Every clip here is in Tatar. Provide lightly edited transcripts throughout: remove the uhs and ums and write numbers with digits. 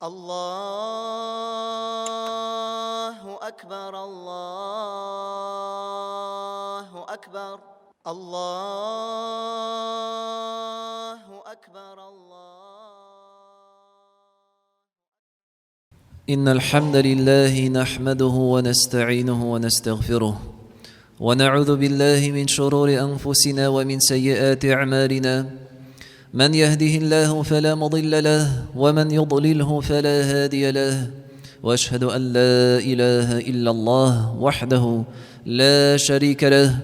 Аллаһу әкбәр, Аллаһу әкбәр, Аллаһу әкбәр, Аллаһу. إن الحمد لله نحمده ونستعينه ونستغفره ونعوذ بالله من شرور أنفسنا ومن سيئات أعمالنا من يهده الله فلا مضل له ومن يضلله فلا هادي له واشهد ان لا اله الا الله وحده لا شريك له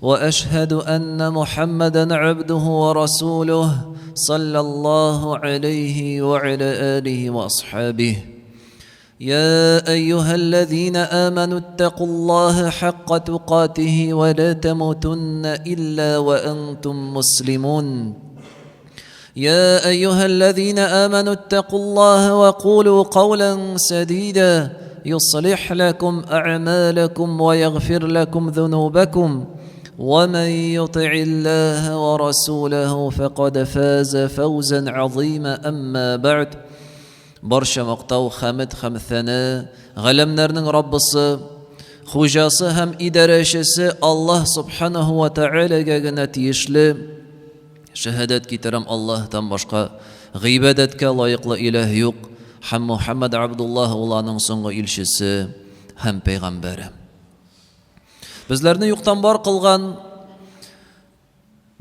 واشهد ان محمدا عبده ورسوله صلى الله عليه وعلى اله واصحابه يا ايها الذين امنوا اتقوا الله حق تقاته ولا تموتن الا وانتم مسلمون يا ايها الذين امنوا اتقوا الله وقولوا قولا سديدا يصلح لكم اعمالكم ويغفر لكم ذنوبكم ومن يطع الله ورسوله فقد فاز فوزا عظيما اما بعد Барча мактау, хәмед һәм сәна галәмнәрнең Раббысы, хуҗасы һәм идарәчесе Аллаһ субханаһу ва тәгаләгә генә тиешле. Шәһадәт китерәм Аллаһтан башка гыйбадәткә лаеклы иләһ юк һәм Мухаммад Абдуллаһ ул аның соңгы илчесе һәм пәйгамбәре. Безләрне юктан бар кылган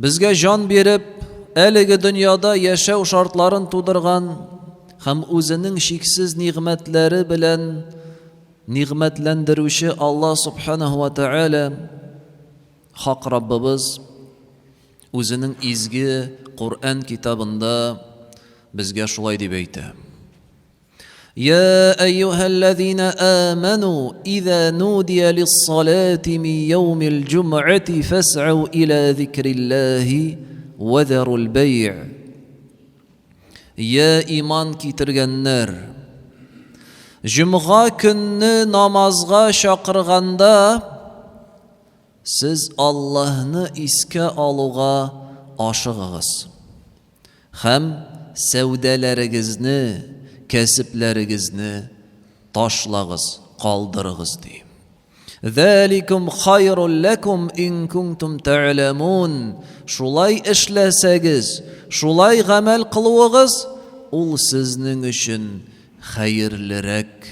Безгә җан биреп, әлеге дөньяда яшәү шартларын тудырган һәм үзенең чиксез нигъмәтләре белән нигъмәтләндерүче Алла Субханаһу ва Тәгалә Хак Раббыбыз үзенең изге Коръән китабында безгә шулай дип әйтә. يا أيها الذين آمنوا إذا نودي للصلاة من يوم الجمعة فاسعوا إلى ذكر الله وذروا البيع يا إيمان китергәннәр Җомга көнне намазга чакырганда сез Аллаһны искә алуга ашыгыгыз. Һәм сәүдәләрегезне, кәсепләрегезне ташлагыз, калдырыгыз, ди. Зәликум хайрул ләкум ин кунтум тәгъләмун. Шулай эшләсәгез, шулай гамәл кылуыгыз, ул сезнең өчен хәерлерәк,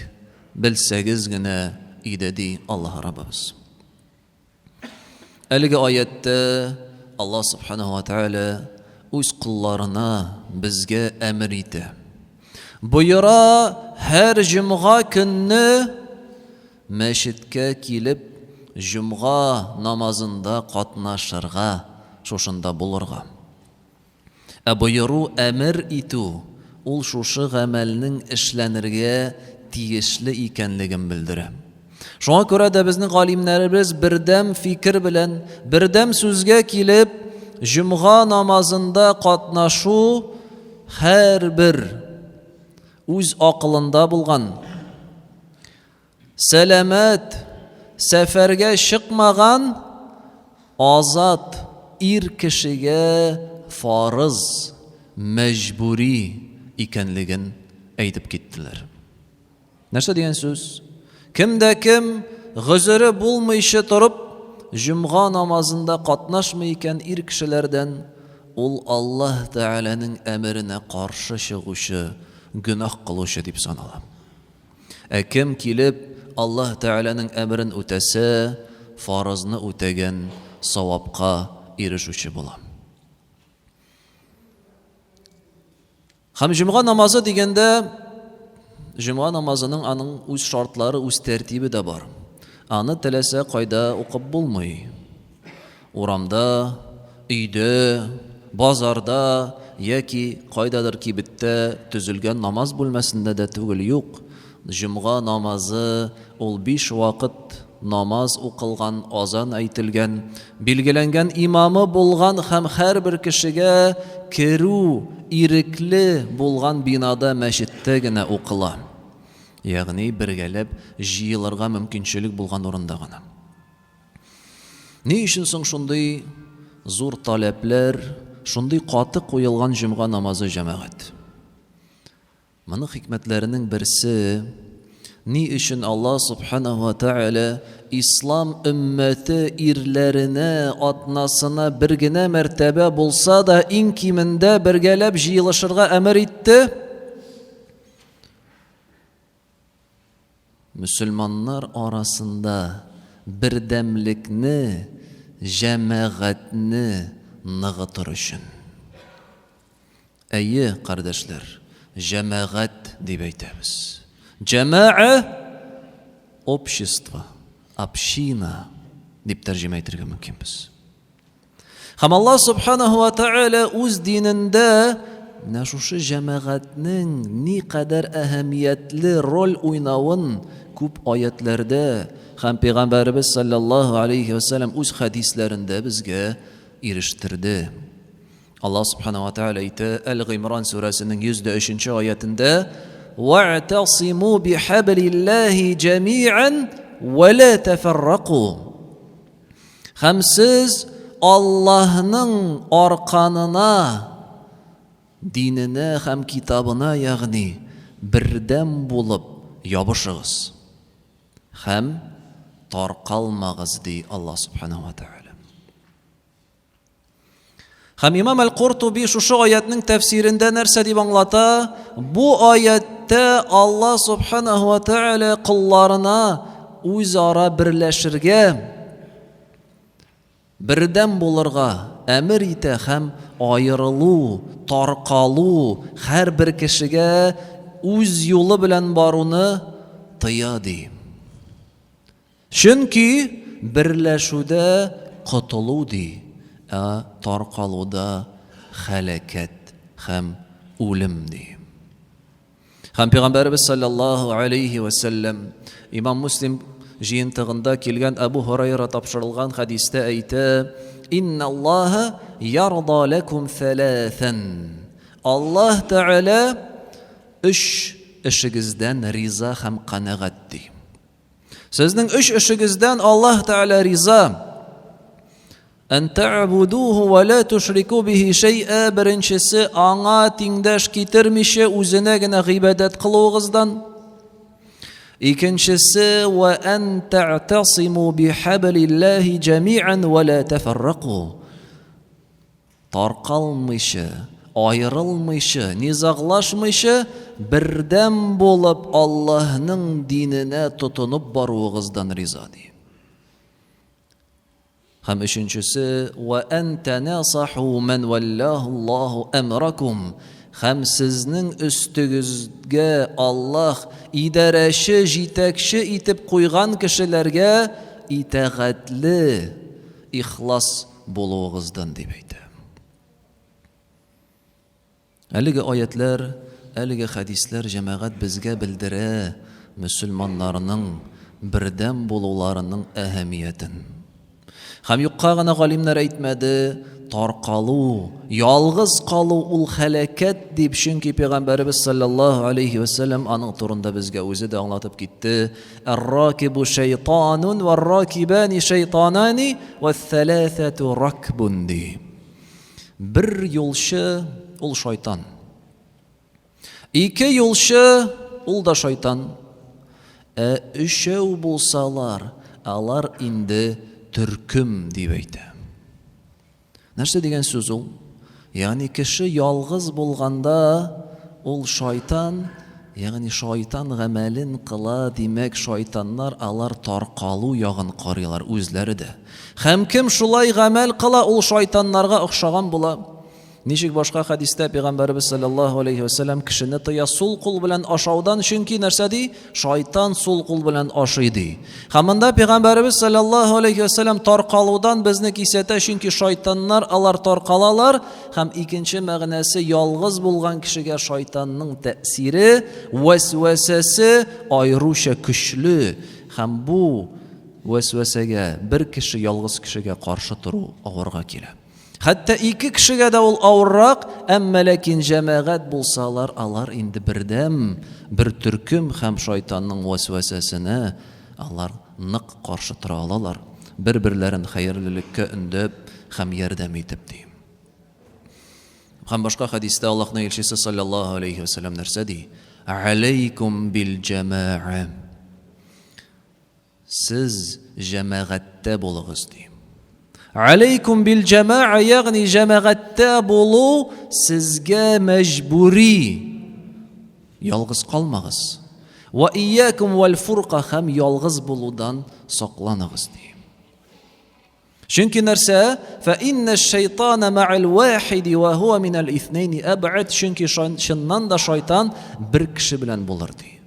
белсәгез генә иде, ди Аллаһ Раббыбыз. Әлеге аятьтә Аллаһ Субханаһу ва Тааля үз колларына безгә әмер итә. Боера һәр җомга көнне мәчеткә килеп, җомга намазында катнашырга, шушында булырга. Ә боеру, әмер итү, ул шушы гамәлнең эшләнергә тиешле икәнлеген белдерә. Шуңа күрә дә безнең галимнәребез бердәм фикер белән, бердәм сүзгә килеп, җомга намазында катнашу һәрбер үз акылында булган, Сәламәт, сәфәргә чыкмаган азат ир кешегә фарыз, мәҗбүри икәнлеген әйтеп киттеләр. Нәрсә дигән сүз? Кем дә кем гозере булмыйча торып, җомга намазында катнашмый икән ир кешеләрдән, ул Аллаһ Тәгаләнең әмеренә каршы чыгучы, гөнаһ кылучы дип санала. Ә кем килеп Аллаһ Тәгаләнең әмерен үтәсә, фарызны үтәгән савапка ирешүче була. Һәм җомга намазы дигәндә, җомга намазының аның үз шартлары, үз тәртибе дә бар. Аны теләсә кайда укып булмый. Урамда, өйдә, базарда яки кайдадыр кибеттә төзелгән намаз бүлмәсендә дә түгел, юк. Җомга намазы ул биш вакыт намаз укылган, азан әйтелгән, билгеләнгән имамы булган һәм һәрбер кешегә керү ирекле булган бинада мәчеттә генә укыла. Ягъни бергәләп җыелырга мөмкинчелек булган урында гына. Ни өчен соң шундый зур таләпләр, шундый каты куелган җомга намазы җәмәгать? Моның хикмәтләренең берсе, ни өчен Аллаһ Субханаһу ва Тәгалә ислам өммәте ирләренә атнасына бер генә мәртәбә булса да иң кимендә бергәләп җыелышырга әмер итте? Мөселманнар арасында бердәмлекне, җәмәгатьне ныгытыр өчен. Әйе, кардәшләр, җәмәгать дип әйтәбез. Җәмәгә общество, община дип тәрҗемә итәргә мөмкинбез. Һәм Аллаһ Субханаһу ва Тааля үз динендә менә шушы җәмәгатьнең никадәр әһәмиятле роль уйнавын күп аятләрдә һәм Пәйгамбәребез саллаллаһу алейхи ва сәлләм үз хәдисләрендә безгә ирештерде. Аллаһ Субханаһу ва Тааля әйтә Әл-Гыймран сүрәсенең 103 аятендә: "Ва'тасиму бихаблиллаһи җәми'ан ва ла тафарраку." Һәм сез Аллаһның арканына, диненә һәм китабына, ягъни бердәм булып ябышыгыз һәм таркалмагыз, ди Аллаһ Субханаһу ва Тәгалә. Һәм имам Әл-Куртуби шушы аятның тәфсирендә нәрсә дип аңлата? Бу аяттә Аллаһ Субханаһу ва Тааля колларына үзара берләшергә, бердәм булырга әмер итә һәм аерылу, таркалу, һәрбер кешегә үз юлы белән баруны тыя ди. Чөнки берләшүдә котылу ди, ә таркалуда хәләкәт һәм үлем ди. Һәм Пәйгамбәребез саллаллаһу алейхи ва сәлләм Имам Муслим җыентыгында килгән Әбу Һурайра тапшырылган хәдистә әйтә: "Инна Аллаһа ярда лакум саласан." Аллаһ Тәгалә өч эшегездән риза һәм канәгать ди. Сезнең өч эшегездән Аллаһ Тәгалә риза. Ән та'будуху ва ла тушрику бихи шәй'a беренчесе аңа тиңдәш китермичә үзенә генә гыйбадәт кылуыгыздан. Икенчесе ва ән та'тасиму бихаблиллаһи җәми'ан ва ла тафарраку. Таркалмыйча, аерылмыйча, низаглашмыйча, бердәм булып Аллаһның диненә тотынып баруыгыздан риза, ди. Һәм өченчесе, вә ән тәнасаху мән вәллаһу Аллаһу әмракум. Һәм сезнең өстегезгә Аллаһ идарәче, җитәкче итеп куйган кешеләргә итагатьле, ихлас булуыгыздан дип әйтә. Әлеге аятләр, әлеге хәдисләр җәмәгать безгә белдерә мөселманнарның бердәм булуларының әһәмиятен. Һәм юкка гына галимнәр әйтмәде, таркалу, ялгыз калу ул хәләкәт дип, чөнки пәйгамбәребез саллаллаһу алейхи вәсәлләм аның турында безгә үзе дә аңлатып китте. Ар-ракибу шайтанун вар-ракибани шайтанани вәс-сәләсәту ракбун ди. Бер юлчы ул шайтан. Ике юлчы ул да шайтан. Ә өчәү булсалар, алар инде төркем дип әйтә. Нәрсә дигән сүз ул? Ягъни кеше ялгыз булганда ул шайтан, ягъни шайтан гамәлен кыла, димәк, шайтаннар алар таркалу ягын карыйлар үзләре дә. Һәм кем шулай гамәл кыла, ул шайтаннарга охшаган була. Ничек башка хәдистә пәйгамбәребез саллаллаһу алейхи ва сәлләм кешене тыя сул кул белән ашаудан, чөнки нәрсә ди? Шайтан сул кул белән ашый ди. Һәм монда пәйгамбәребез саллаллаһу алейхи ва сәлләм таркалудан безне кисәтә, чөнки шайтаннар алар таркалалар, һәм икенче мәгънәсе ялгыз булган кешегә шайтанның тәэсире, вәсвәсәсе аеруча көчле, һәм бу вәсвәсәгә бер кеше ялгыз кешегә каршы тору авырга килә. Хәтта ике кешегә дә ул авыррак, әмма ләкин җәмәгать булсалар, алар инде бердәм, бер төркем һәм шайтанның вәсвәсәсенә алар нык каршы тора алалар, бер-берләрен хәерлелеккә өндәп һәм ярдәм итеп, ди. Һәм башка хәдистә Аллаһның илчесе саллаллаһу алейхи ва сәлләм нәрсә ди? Алейкум бил җәмәә. Сез җәмәгатьтә булыгыз, ди. Алейкум бил җәмәә, ягъни җәмәгатьтә булу сезгә мәҗбүри. Ялгыз калмагыз. Ва иякум вал фурка һәм ялгыз булудан сакланыгыз, ди. Чөнки нәрсә? Фә иннә шайтана мә'ал вахиди ва хуа минәл иснәйни әб'ад. Чөнки чыннан да шайтан бер кеше белән булыр ди.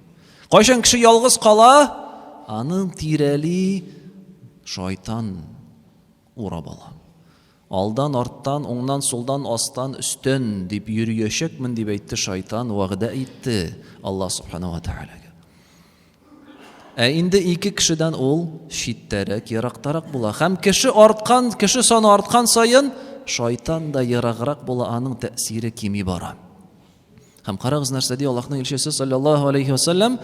Кайчан кеше ялгыз кала, аның тирәли шайтан урап ала. Алдан, арттан, уңнан, сулдан, астан, өстән дип йөриячәкмен дип әйтте шайтан, вәгъдә итте Аллаһ субхана ва тәгаләгә. Ә инде ике кешедән ул читтәрәк, ерактарак була. Һәм кеше арткан, кеше саны арткан саен, шайтан да ераграк була, аның тәэсире кими бара. Һәм карагыз нәрсә ди Аллаһның илчесе саллаллаһу алейхи ва саллям: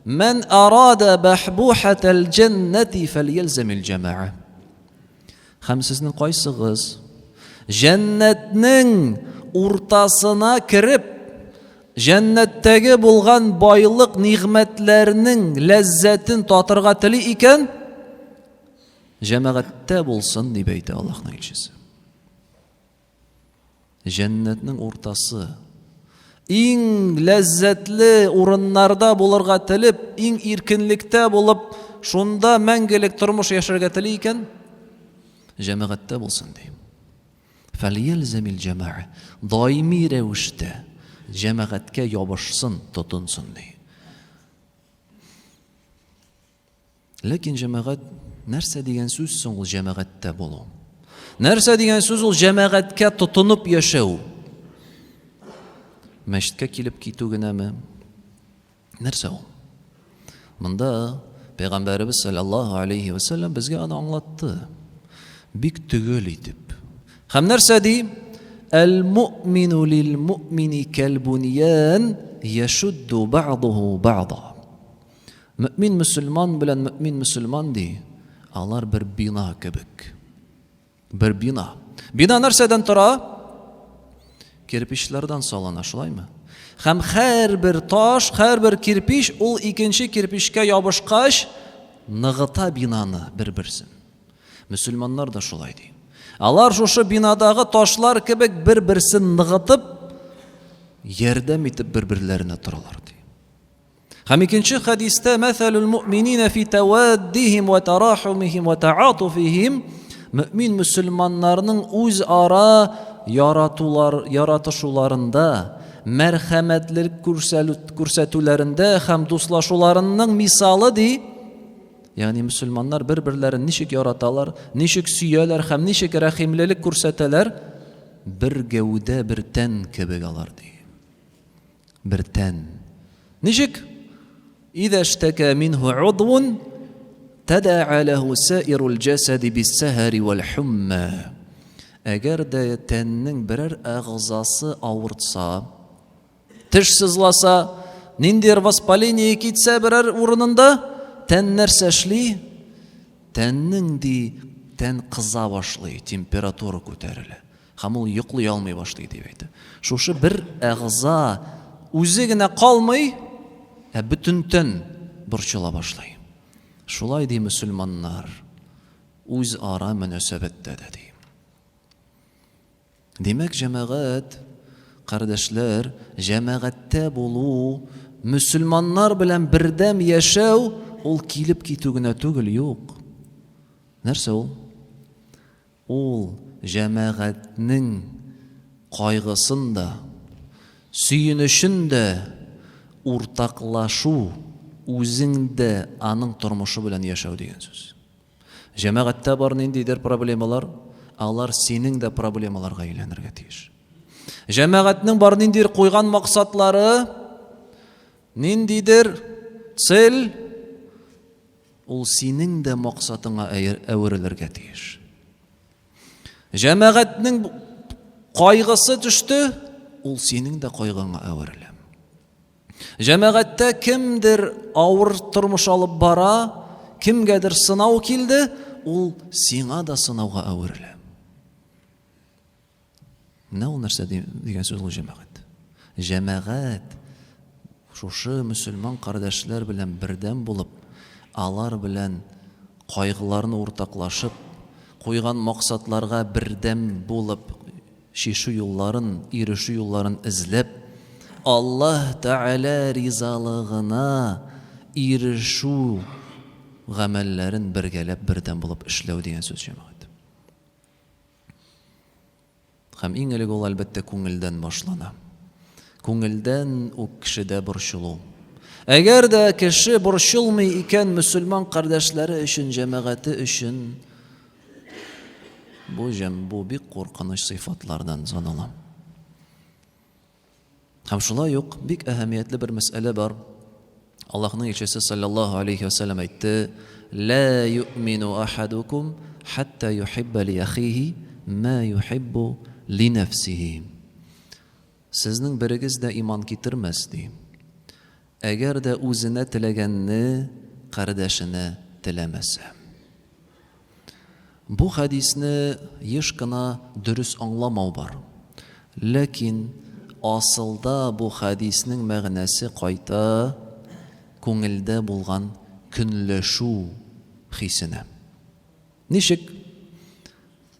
"Ман арада бахбухатал җаннати фальялзамил җамаа." Һәм сезнең кайсыгыз җәннәтнең уртасына кереп, җәннәттәге булган байлык нигъмәтләрнең ләззәтен татырга тели икән, җәмәгатьтә булсын, дип әйтә Аллаһның илчесе. Җәннәтнең уртасы. Иң ләззәтле урыннарда булырга телеп, иң иркенлектә булып, шунда мәңгелек тормыш яшәргә тели икән, җәмәгатьтә булсын ди. Фәльялзамил җәмәгә. Даими рәвештә җәмәгатькә ябышсын, тотынсын ди. Ләкин җәмәгать нәрсә дигән сүз соң ул җәмәгатьтә булу? Нәрсә дигән сүз ул җәмәгатькә тотынып яшәү? Мәчеткә килеп китү генәме? Нәрсә ул? Монда Пәйгамбәребез саллаллаһу алейхи ва саллям безгә аны аңлатты. Бик төгәл итеп. Һәм нәрсә ди? Әл-муъмину лил-муъмини кәл-буньян яшудду бa'духу бa'да. Мөэмин мөселман белән мөэмин мөселман ди, алар бер бина кебек. Бер бина. Бина нәрсәдән тора? Кирпичләрдән салына, шулаймы? Һәм һәрбер таш, һәрбер кирпич ул икенче кирпичкә ябышкач, ныгыта бинаны бер-берсен. Мөселманнар да шулай ди. Алар шушы бинадагы ташлар кебек бер-берсен ныгытып, ярдәм итеп бер-берләренә торалар ди. Һәм икенче хәдистә мәсәлүл муъминина фи таваддихим ва тарахумихим ва таатуфихим мөмин мөселманнарның үзара яратулар яратышуларында, мәрхәмәтлелек күрсәтүләрендә һәм дуслашуларының мисалы ди. Ягъни мөселманнар бер-берләрен ничек яраталар, ничек сөяләр һәм ничек рәхимлелек күрсәтәләр, бер гәүдә, бер тән кебек алар ди. Бер тән. Ничек? Идә штәкә минһу удвун тәдәә ләһу саирул җәсәди биссәһәри вәл хумма. Әгәр дә тәннең берәр әгъзасы авыртса, теш сызласа, ниндидер воспаление китсә берәр урынында, тән нәрсә эшли? Тәннең ди, тән кыза башлый, температура күтәрелә. Һәм ул йоклый алмый башлый, дип әйтә. Шушы бер әгъза үзе генә калмый, ә бөтен тән борчыла башлый. Шулай ди мөселманнар үзара мөнәсәбәттә дә ди. Димәк, җәмәгать, кардәшләр, җәмәгатьтә булу, мөселманнар белән бердәм яшәү ул килеп китү генә түгел, юк. Нәрсә ул? Ул җәмәгатьнең кайгысын да, сөенечен дә уртаклашу, үзең дә аның тормышы белән яшәү дигән сүз. Җәмәгатьтә бар ниндидер проблемалар, алар синең дә проблемаларга әйләнергә тиеш. Җәмәгатьнең бар ниндидер куйган максатлары, ниндидер цель, Ул синең дә максатыңа әверелергә тиеш. Җәмәгатьнең кайгысы төште, ул синең дә кайгыңа әверелә. Җәмәгатьтә кемдер авыр тормыш алып бара, кемгәдер сынау килде, ул сиңа да сынауга әверелә. Менә ул нәрсә дигән сүз ул җәмәгать. Җәмәгать. Шушы мөселман кардәшләр белән бердәм булып, алар белән кайгыларны уртаклашып, куйган максатларга бердәм булып, чишү юлларын, ирешү юлларын эзләп, Аллаһ Тәгалә ризалыгына ирешү гамәлләрен бергәләп бердәм булып эшләү дигән сүз, җәмәгать. Һәм иң элек ул, әлбәттә, күңелдән башлана. Күңелдән үк кешедә борчылу. Әгәр дә кеше борчылмый икән мөселман кардәшләре өчен, җәмәгате өчен, бу җәм, бу бик куркыныч сыйфатлардан санала. Һәм шулай ук бик әһәмиятле бер мәсьәлә бар. Аллаһның илчесе саллаллаһу алейхи ва сәлләм әйтте: "Ла юъмину ахадукум хатта юхибба ли ахихи ма юхиббу ли нафсихи." Сезнең берегез дә иман китермәс, ди. Әгәр дә үзенә теләгәнне кардәшенә теләмәсә. Бу хәдисне еш кына дөрес аңламау бар. Ләкин асылда бу хәдиснең мәгънәсе кайта күңелдә булган көнләшү хисенә. Ничек?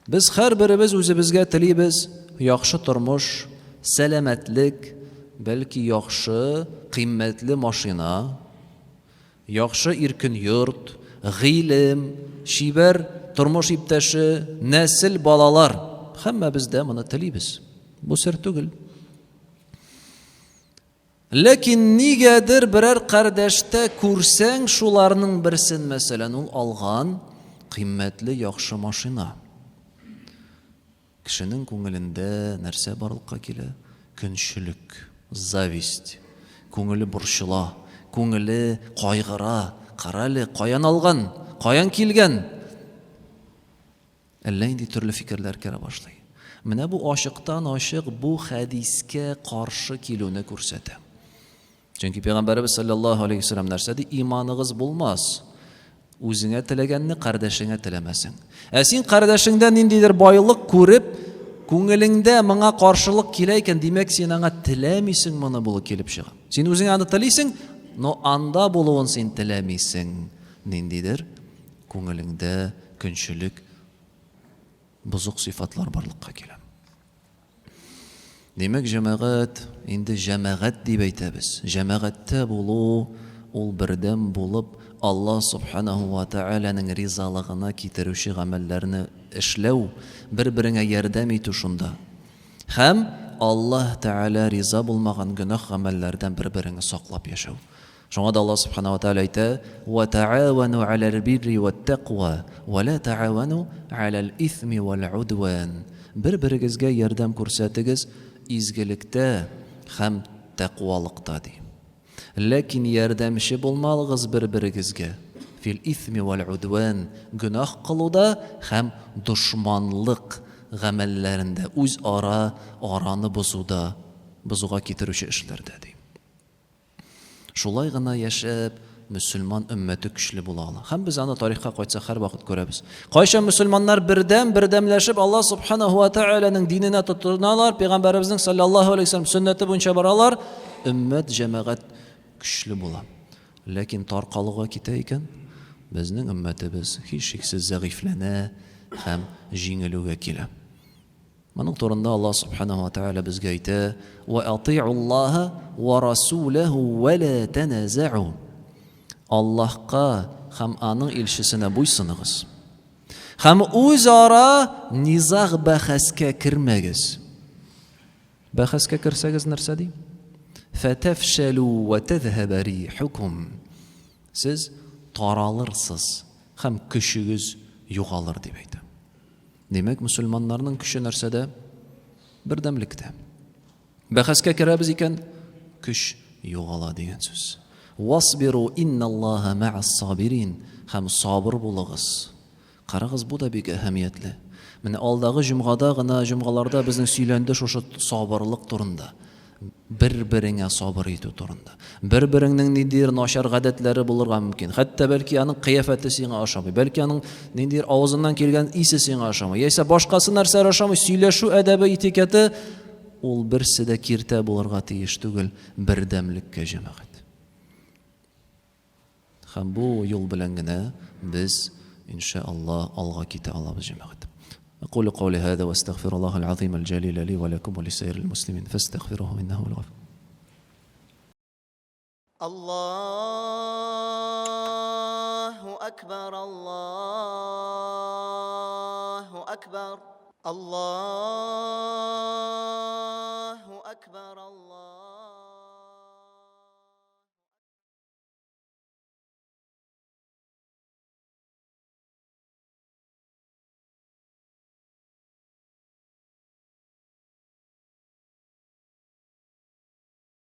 Без һәрберебез үзебезгә телибез яхшы тормыш, сәламәтлек, бәлки яхшы, кыйммәтле машина, Яхшы иркен йорт, гыйлем, чибәр тормыш иптәше, нәсел, балалар. Һәммәбез дә моны телибез. Бу сер түгел. Ләкин нигәдер берәр кардәштә күрсәң шуларның берсен, мәсәлән, ул алган кыйммәтле яхшы машина. Кешенең күңелендә нәрсә барлыкка килә? Көнчелек, зависть. Күңеле борчыла, күңеле кайгыра. Карале, каян алган, каян килгән? Әллә инде төрле фикерләр керә башлый. Менә бу ачыктан-ачык бу хәдискә каршы килүне күрсәтә. Чөнки пәйгамбәребез саллаллаһу алейхи вәсәлләм нәрсә ди? Иманыгыз булмас. Үзеңә теләгәнне кардәшеңә теләмәсәң. Ә син кардәшеңдә ниндидер байлык күреп, күңелеңдә моңа каршылык килә икән, димәк, син аңа теләмисең моны булып килеп чыга. Син үзеңә аны телисең, но анда булуын син теләмисең. Ниндидер күңелеңдә көнчелек, бозык сыйфатлар барлыкка килә. Димәк, җәмәгать, инде җәмәгать дип әйтәбез. Җәмәгатьтә булу, ул бердәм булып, Алла Субханаһу ва Тәгаләнең ризалыгына китерүче гамәлләрне эшләү, бер-береңә ярдәм итү шунда. Һәм Аллаһ Тәгалә риза булмаган гөнаһ гамәлләрдән бер-береңне саклап яшәү. Шуңа да Аллаһ Субхана ва Тәгалә әйтә, «Ва таавану аләл бирри ват тәкъва, ва ла таавану аләл исми вал удван». Бер-берегезгә ярдәм күрсәтегез изгелектә һәм тәкъвалыкта, ди. Ләкин ярдәмче булмагыз бер-берегезгә фил исми вал удван, гөнаһ кылуда һәм дошманлык гамәлләрендә, үзара араны бозуда, бозуга китерүче эшләрдә, ди. Шулай гына яшәп, мөселман өммәте көчле була ала. Һәм без аны тарихка кайтсак һәрвакыт күрәбез. Кайчан мөселманнар бердәм, бердәмләшеп Аллаһ субханаһу ва тааляның диненә тотыналар, пәйгамбәребезнең саллаллаһу алейһи вәсәлләм сөннәте буенча баралар, өммәт, җәмәгать көчле була. Ләкин таркалуга китә икән, безнең өммәтебез һичшиксез зәгыйфьләнә һәм җиңелүгә килә. Моның турында Аллаһ Субханаһу ва Тааля безгә әйтә: "Ва ати'уллаһа ва расулаху ва ла таназa'у". Аллаһка һәм аның илчесенә буйсыныгыз. Һәм үзара низаг бәхәскә кермәгез. Бәхәскә керсәгез нәрсә ди? Фатафшалу ва тадхаба рихукум. Сез таралырсыз һәм көчегез югалыр дип әйтә. Димәк, мөселманнарның көче нәрсәдә? Бердәмлектә. Бәхәскә керәбез икән, көч югала дигән сүз. Васбиру инналлаһа мә'ас сабирин һәм сабыр булыгыз. Карагыз, бу да бик әһәмиятле. Менә алдагы җомгада гына, җомгаларда безнең сөйләнде шушы сабырлык турында. Бер-береңә сабыр итү турында. Бер-береңнең ниндидер начар гадәтләре булырга мөмкин. Хәтта бәлки аның кыяфәте сиңа ошамый, бәлки аның ниндидер авызыннан килгән исе сиңа ошамый, яисә башкасы нәрсәләр ошамый, сөйләшү әдәбе, этикеты ул берсе дә киртә булырга тиеш түгел бердәмлеккә, җәмәгать. Һәм бу юл белән генә без, инша Алла, алга китә алабыз, җәмәгать. أقول قولي هذا واستغفر الله العظيم الجليل لي ولكم ولسائر المسلمين فاستغفروه إنه هو الغفور. الله أكبر الله أكبر الله أكبر.